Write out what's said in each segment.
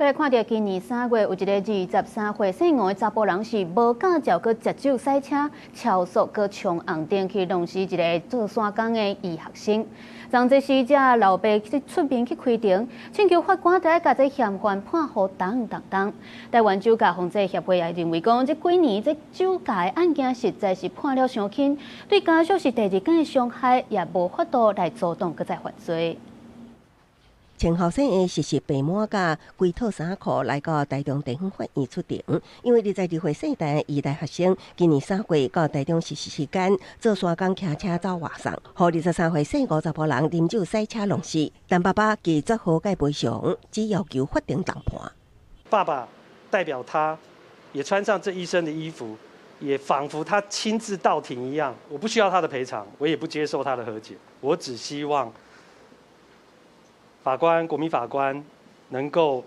閣來看著今年3月有一个23歲姓吳的查埔人是無駕照，閣食酒駛車，超速閣衝紅燈去弄死一个做山工的醫學生。昨這死者老爸去出面去開庭，請求法官著愛共這嫌犯判予重重重。台灣酒駕防制協會也認為講，這幾年這酒駕的案件實在是判了傷輕，對家屬是第二間的傷害，也無法度來阻擋閣再犯罪。穿後生的實習白帽佮規套衫褲來到台中地方法院出庭，因為22歲姓陳的醫大學生，今年3月到台中實習期間做山工騎車走外送，予23歲姓吳查埔人啉酒駛車弄死，但爸爸拒絕和解賠償，只要求法定重判。爸爸代表他，也穿上這醫生的衣服，也仿佛他親自到庭一樣。我不需要他的賠償，我也不接受他的和解，我只希望法官、國民法官能夠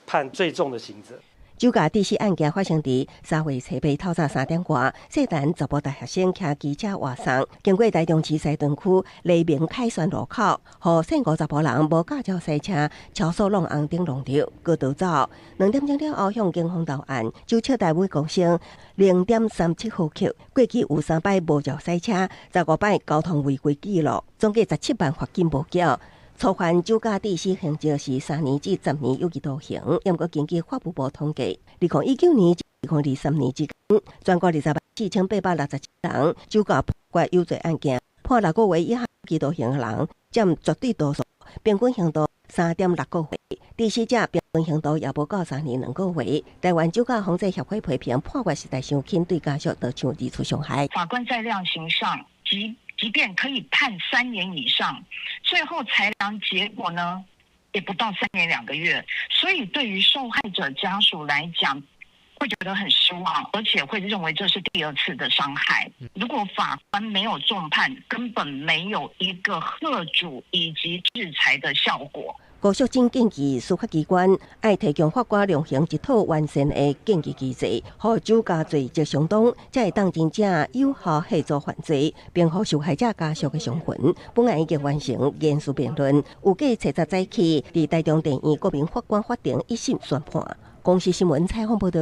判最重的刑責。酒駕致死案件發生佇3月初八透早3點外，姓陳查埔大學生騎機車外送，經過台中市西屯區黎明凱旋路口，予姓吳查埔人無駕照駛車超速挵紅燈挵著，閣逃走。2點鐘了後向警方投案，酒測單位公升0.37毫克。過去有三擺無照駛車，15擺交通違規記錄，總計17萬罰金無繳。初犯酒駕致死刑則是3年至10年有期徒刑，毋過根據法務部統計，2019年至2023年之間，全國204,867人酒駕判決有罪案件，判6個月以下有期徒刑的人佔絕對多數，平均刑度3.6個月。致死者平均刑度也無到3年2個月。台灣酒駕防制協會批評判決實在傷輕，對家屬造成二次傷害。法官在量刑上，即便可以判3年以上，最後裁量結果呢，也不到3年2個月。所以對於受害者家屬來講，會覺得很失望，而且會認為這是第二次的傷害。如果法官沒有重判，根本沒有一個嚇阻以及制裁的效果。高淑貞建議司法機關愛提供法官量刑一套完善的建議機制，予酒駕罪責相當，才會當真正有效嚇阻犯罪，並予受害者家屬的傷痕。本案已經完成言詞辯論，預計初十早起佇台中地院國民法官法庭一審宣判。公視新聞採訪報導。